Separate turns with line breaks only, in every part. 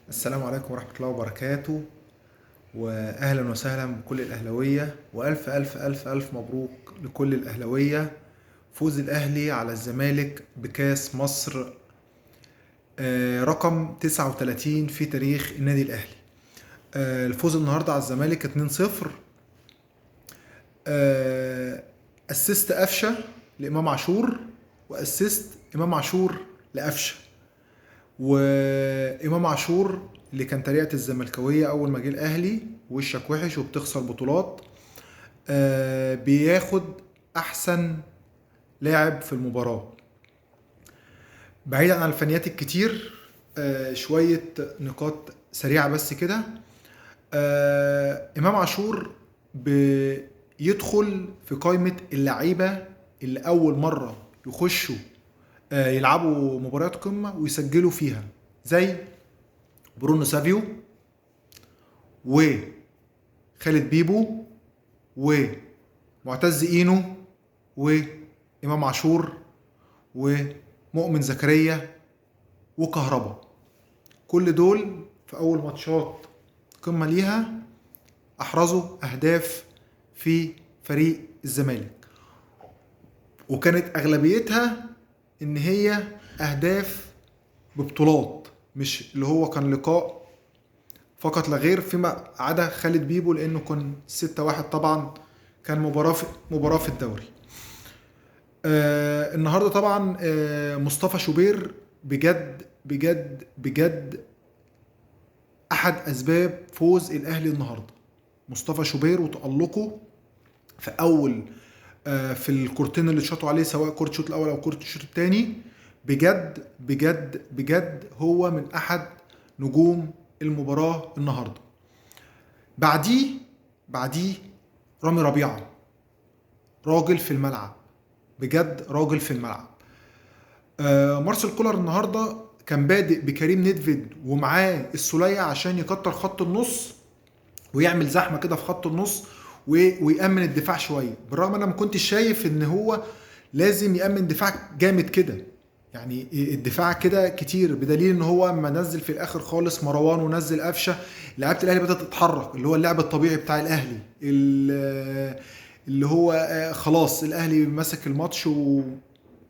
السلام عليكم ورحمة الله وبركاته، وأهلا وسهلا بكل الأهلاوية، وألف ألف ألف ألف مبروك لكل الأهلاوية فوز الأهلي على الزمالك بكاس مصر رقم 39 في تاريخ النادي الأهلي. الفوز النهاردة على الزمالك 2-0. assist قفشة لإمام عاشور، و assist إمام عاشور لقفشة. وإمام عاشور اللي كان تريقة الزملكاوية أول ما جه الأهلي، وشك وحش وبتخسر بطولات، بياخد أحسن لاعب في المباراة. بعيدا عن الفنيات الكتير، شوية نقاط سريعة بس كده. إمام عاشور بيدخل في قائمة اللعيبة اللي أول مرة يخشوا يلعبوا مباريات قمة ويسجلوا فيها، زي برونو سافيو وخالد بيبو ومعتز إينو وإمام عاشور ومؤمن زكريا وكهربا. كل دول في أول ماتشات قمة ليها أحرزوا أهداف في فريق الزمالك، وكانت أغلبيتها إن هي أهداف ببطولات، مش اللي هو كان لقاء فقط لا غير، فيما عدا خالد بيبو لأنه كان 6-1 طبعا، كان مباراة في الدوري. النهارده طبعا مصطفى شوبير بجد بجد بجد أحد أسباب فوز الأهلي النهارده. مصطفى شوبير وتألقه في أول في الكورتين اللي اتشاطوا عليه، سواء كورة الشوط الأول أو كورة الشوط الثاني، بجد بجد بجد هو من أحد نجوم المباراة النهارده. بعديه رامي ربيعة، راجل في الملعب، بجد راجل في الملعب. مارسيل كولر النهارده كان بادئ بكريم ندفيد ومعاه السولية عشان يكتر خط النص ويعمل زحمة كده في خط النص ويأمن الدفاع شوية، بالرغم انا ما كنتش شايف ان هو لازم يأمن دفاع جامد كده، يعني الدفاع كده كتير، بدليل ان هو ما نزل في الاخر خالص مروان ونزل قفشه، لعيبة الاهلي بدات تتحرك، اللي هو اللعب الطبيعي بتاع الاهلي، اللي هو خلاص الاهلي مسك الماتش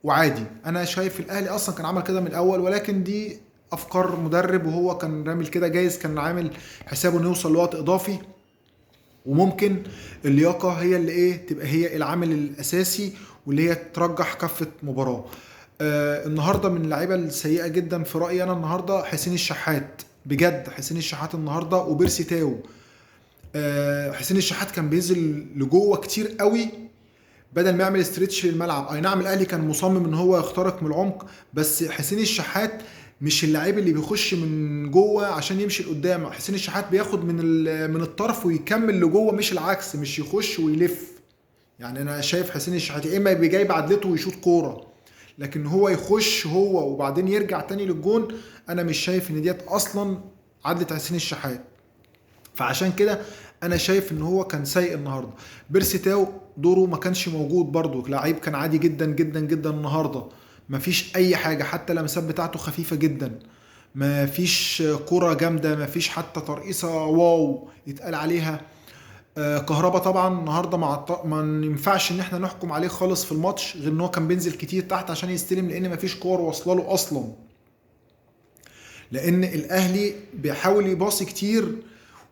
وعادي. انا شايف الاهلي اصلا كان عمل كده من الاول، ولكن دي افكار مدرب، وهو كان رامل كده، جايز كان عامل حسابه انه يوصل لوقت اضافي، وممكن اللياقة هي اللي تبقى هي العامل الاساسي واللي هي ترجح كفه مباراة. النهارده من اللعيبة السيئة جدا في رايي انا النهارده حسين الشحات، بجد حسين الشحات النهارده وبيرسي تاو. حسين الشحات كان بينزل لجوه كتير قوي بدل ما يعمل stretch للملعب. اي نعم الاهلي كان مصمم ان هو يخترق من العمق، بس حسين الشحات مش اللعيب اللي بيخش من جوه عشان يمشي لقدام. حسين الشحات بياخد من الطرف ويكمل لجوه، مش العكس، مش يخش ويلف. يعني انا شايف حسين الشحات يا اما بيجي بعدلته ويشوط كورة، لكن هو يخش هو وبعدين يرجع تاني للجون، انا مش شايف ان ديت اصلا عدلة حسين الشحات. فعشان كده انا شايف ان هو كان سيء النهارده. بيرسي تاو دوره ما كانش موجود برضو، لعيب كان عادي جدا جدا جدا النهارده، مفيش اي حاجة، حتى اللمسات بتاعته خفيفة جدا، مفيش كرة جامدة، مفيش حتى ترقيصه wow يتقال عليها. كهربا طبعا النهارده ما ينفعش ان احنا نحكم عليه خالص في الماتش، غير ان هو كان بينزل كتير تحت عشان يستلم، لان مفيش كور واصله له اصلا، لان الاهلي بيحاول يباصي كتير،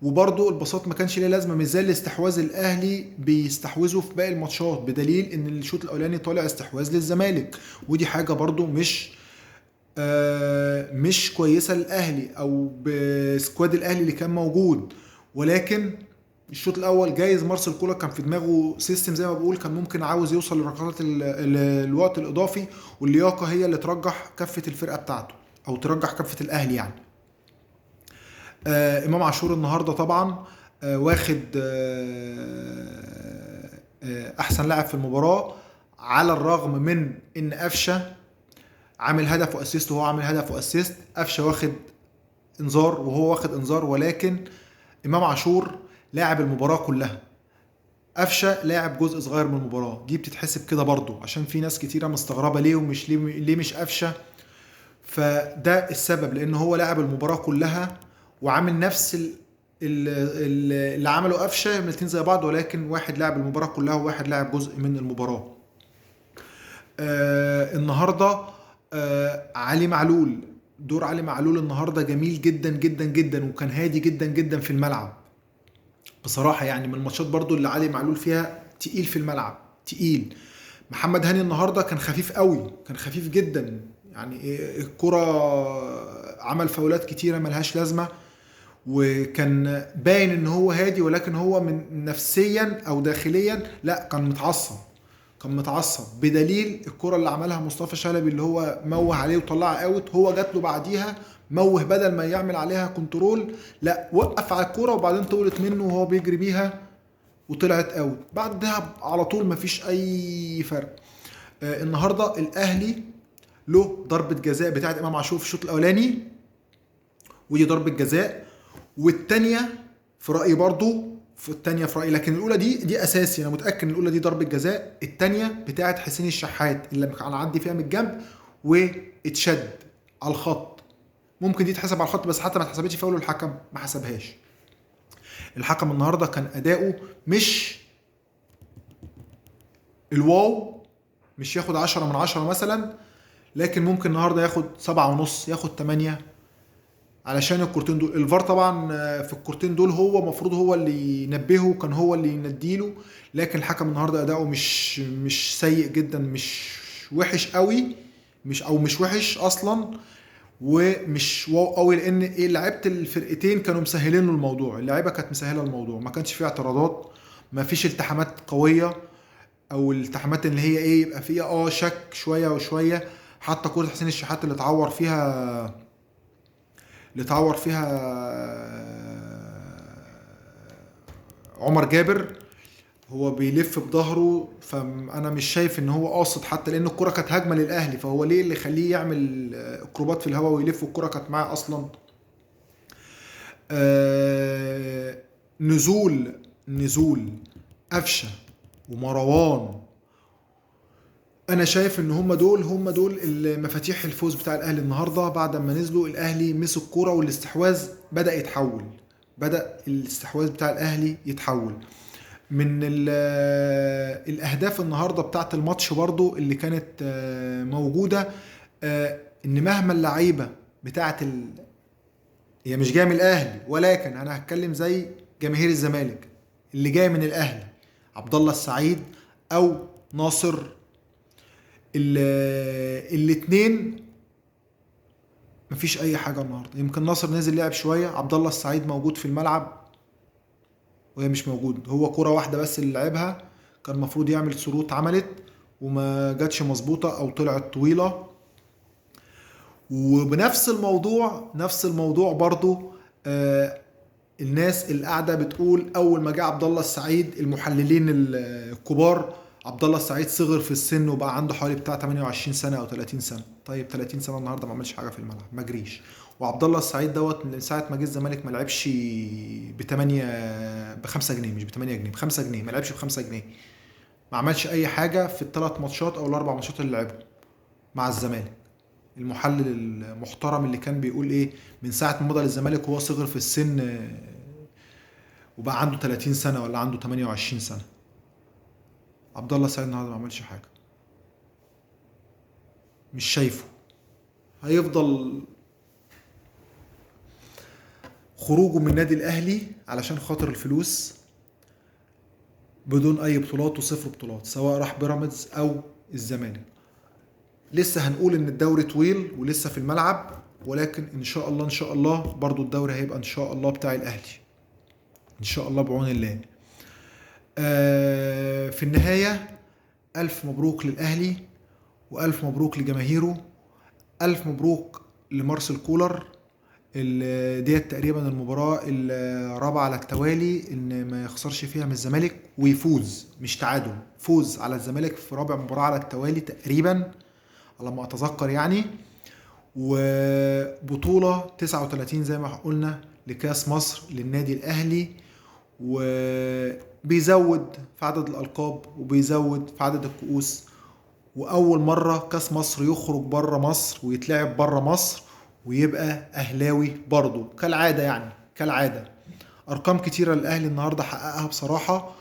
وبرضه الباصات ما كانش ليها لازمه، مش زي الاستحواذ الاهلي بيستحوذوا في باقي الماتشات، بدليل ان الشوط الاولاني طالع استحواذ للزمالك، ودي حاجة برضه مش كويسة للاهلي او ب squad الاهلي اللي كان موجود. ولكن الشوط الاول جايز مارسيل كولر كان في دماغه system زي ما بقول، كان ممكن عاوز يوصل لركلات الوقت الاضافي، واللياقه هي اللي ترجح كفه الفرقة بتاعته او ترجح كفه الاهلي يعني. امام عاشور النهارده طبعا واخد احسن لاعب في المباراة، على الرغم من ان قفشه عامل هدف و assist وهو عامل هدف و assist، قفشه واخد انذار وهو واخد انذار، ولكن امام عاشور لاعب المباراة كلها، قفشه لاعب جزء صغير من المباراة. دي بتتحسب كده برضو، عشان في ناس كتيرة مستغربه ليه ومش ليه مش قفشه، فده السبب، لان هو لاعب المباراة كلها وعامل نفس اللي عمله قفشه، الاثنين زي بعض، ولكن واحد لعب المباراة كلها وواحد لعب جزء من المباراة. النهارده علي معلول، دور علي معلول النهارده جميل جدا جدا جدا، وكان هادي جدا جدا في الملعب بصراحة. يعني من الماتشات برضو اللي علي معلول فيها تقيل في الملعب، تقيل. محمد هاني النهارده كان خفيف قوي، كان خفيف جدا، يعني الكرة عمل فاولات كتيرة ملهاش لازمه، وكان باين ان هو هادي، ولكن هو من نفسيا او داخليا لا، كان متعصب، كان متعصب، بدليل الكرة اللي عملها مصطفى شلبي اللي هو موه عليه وطلعها out، هو جات له بعديها موه، بدل ما يعمل عليها control لا، وقف على الكرة وبعدين طولت منه وهو بيجري بيها وطلعت out بعدها على طول، مفيش اي فرق. النهارده الاهلي له ضربة جزاء بتاعت امام عاشور في الشوط الاولاني، ودي ضربة جزاء، والتانية في رأيي برضو، في التانية في رأيي، لكن الأولى دي أساسي، أنا متأكد إن الأولى دي ضربة جزاء. التانية بتاعت حسين الشحات اللي كان عدي فيها من الجنب واتشد على الخط، ممكن دي تحسب على الخط، بس حتى ما اتحسبتش فاول، الحكم ما حسبهاش. الحكم النهارده كان أداؤه مش الواو، مش ياخد 10 من 10 مثلا، لكن ممكن النهارده ياخد 7.5، ياخد 8، علشان الكورتين دول. الفار طبعا في الكورتين دول هو المفروض هو اللي ينبهه، كان هو اللي ينديله، لكن الحكم النهارده اداؤه مش سيء جدا، مش وحش قوي، مش وحش اصلا، ومش واو قوي، لان ايه، لعيبة الفرقتين كانوا مسهلين له الموضوع، اللعيبة كانت مسهلة الموضوع، ما كانش فيه اعتراضات، ما فيش التحامات قوية، او الالتحامات اللي هي ايه يبقى فيها شك شوية وشوية. حتى كره حسين الشحات اللي اتعور فيها عمر جابر، هو بيلف بظهره، فانا مش شايف ان هو قاصد حتى، لان الكره كانت هجمة للاهلي، فهو ليه اللي يخليه يعمل اكروبات في الهواء ويلف والكره كانت معاه اصلا. نزول قفشه ومروان، انا شايف ان هم دول المفاتيح الفوز بتاع الاهلي النهارده. بعد ما نزلوا الاهلي مسك الكورة والاستحواذ بدا يتحول، بدا الاستحواذ بتاع الاهلي يتحول. من الاهداف النهارده بتاعه الماتش برضو اللي كانت موجودة، ان مهما اللعيبة بتاعه هي مش جاية من الاهلي، ولكن انا هتكلم زي جماهير الزمالك اللي جاية من الاهلي، عبد الله السعيد او ناصر، الاثنين مفيش اي حاجة النهارده. يمكن ناصر نزل لعب شوية، عبد الله السعيد موجود في الملعب وهي مش موجود، هو كرة واحدة بس اللي لعبها، كان المفروض يعمل سروت، عملت وما جاتش مظبوطة او طلعت طويلة. وبنفس الموضوع، نفس الموضوع برضو، الناس اللي قاعدة بتقول اول ما جه عبد الله السعيد، المحللين الكبار، عبد الله السعيد صغر في السن وبقى عنده حوالي بتاع 28 سنة او 30 سنة. طيب 30 سنة النهارده ما عملش حاجة في الملعب، ما جريش. وعبد الله السعيد دوت من ساعة ما جه الزمالك ما لعبش ب 8 ب 5 جنيه، مش ب 8 جنيه، ب 5 جنيه، ما لعبش ب 5 جنيه، ما عملش اي حاجة في الثلاث ماتشات او الاربع ماتشات اللي لعبهم مع الزمالك. المحلل المحترم اللي كان بيقول ايه من ساعة ما مضى للزمالك وهو صغر في السن وبقى عنده 30 سنة ولا عنده 28 سنة. عبد الله السعيد النهارده ما عملش حاجة، مش شايفه. هيفضل خروجه من النادي الاهلي علشان خاطر الفلوس بدون اي بطولات وصفر بطولات، سواء راح بيراميدز او الزمالك. لسه هنقول ان الدوري طويل ولسه في الملعب، ولكن ان شاء الله ان شاء الله برضو الدوري هيبقى ان شاء الله بتاع الاهلي ان شاء الله بعون الله. في النهاية ألف مبروك للأهلي، وألف مبروك لجماهيره، ألف مبروك لمارسيل كولر. ديت تقريبا المباراة الرابعة على التوالي إن ما يخسرش فيها من الزمالك ويفوز، مش تعادل، فوز على الزمالك في رابع مباراة على التوالي تقريبا على ما أتذكر يعني. وبطولة 39 زي ما قلنا لكاس مصر للنادي الأهلي، وبيزود في عدد الألقاب وبيزود في عدد الكؤوس، وأول مرة كاس مصر يخرج بره مصر ويتلعب بره مصر، ويبقى اهلاوي برضه كالعادة، يعني كالعادة. ارقام كتيرة الاهلي النهارده حققها بصراحة،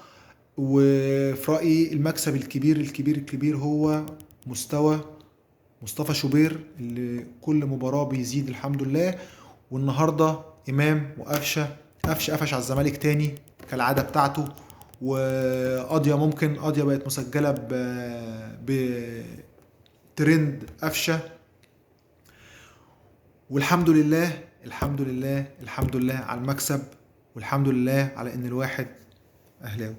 وفي رايي المكسب الكبير الكبير الكبير هو مستوى مصطفى شوبير اللي كل مباراة بيزيد الحمد لله. والنهارده امام وقفشه، قفشه قفش على الزمالك تاني كالعادة بتاعته، وقضية ممكن قضية بقت مسجله بترند قفشه. والحمد لله الحمد لله الحمد لله على المكسب، والحمد لله على ان الواحد اهلاوي.